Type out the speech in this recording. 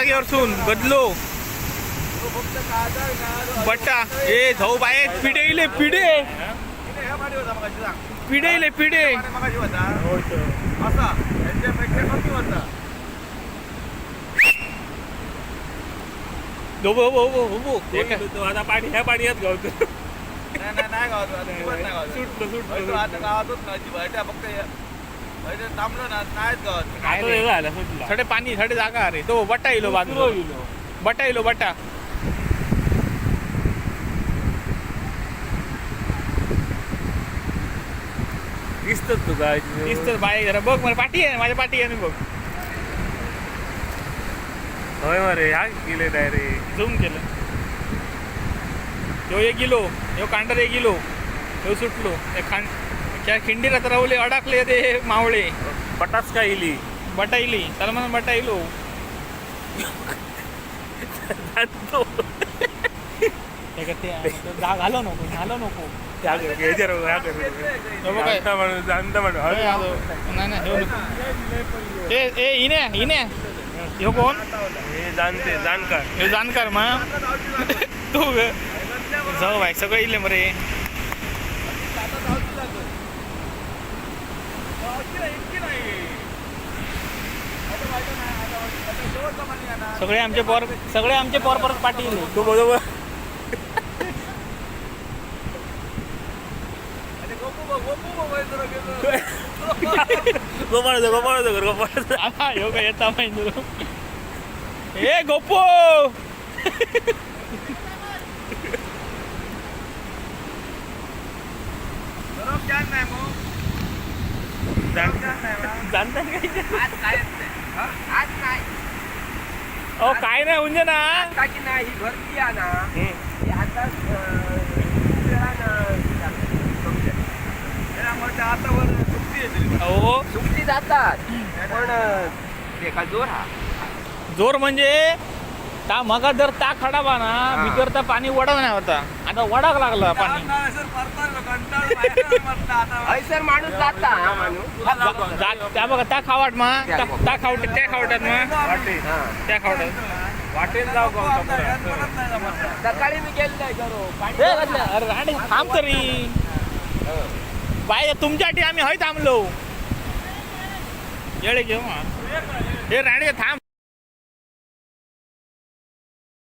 जागेवर सून गदलो बट्टा ए जाऊ बाये पिढे इले पिढे पिढे इले पिढे. उभो उभो उभो उभो. आता पाणी ह्या पाण्यात गावतो. सुटलो सुटलो. आता गावातच ना अजिबात फक्त थांबलो ना नाहीच गावात. काय रे? झालं सुटला. थोडे पाणी थोडे जागा रे तो बट्टा इलो बाजू बट्टा इलो बट्टा. दिसतात तुका. दिसत बाय जरा बघ मला पाठी आहे माझ्या पाठी आहे बघ. होय मरे ह्या गेले डायरेक्ट. झूम केलं. ह्यो एक किलो ह्यो कांडर एक किलो ह्यो सुटलो. हे खांड त्या खिंडीला तर रावले अडकले ते मावळे. बटाच काय इली. बटा इली त्याला म्हणून बटा इलो. घालो नको घालो नको. जाणता म्हणून. नाही नाही ह्यो नको. ए ए इने इने ह्यो कोण? हे जाणते जाणकार. ह्यो जाणकार मा तू जाऊ बाय सगळं इले मरे. सगळे आमचे पोर सगळे आमचे पोर परत पाटील. तू बरोबर. गोपाळ गोपाळ गोपाळ. आता ह्यो काय येता माहिती ए गोपो. जाणतात काय? आज कायच नाही. आज नाही. अहो काय नाही म्हणजे ना आता की नाही ही भरती आहे ना ही आता खूप वेळानं कमी झाली. अहो सुकली जातात पण तेका जोर हा. जोर म्हणजे ता मगा जर ता खडाबा ना हा. भितर तर पाणी वडा नाही होता आता वडाक लागला पाणी. हयसर माणूस जाता हा माणूस. त्या बघा त्या खावाट मा त्या त्या खावट त्या खावटात मा हा. त्या खावटात वाटेल जाऊ गावचा. सकाळी मी गेलो करो पाणी ए, रडल्या. अरे राणे थांब तरी बाय तुमच्यासाठी आम्ही हय थांबलो येळे घेऊ हे राणे थांब.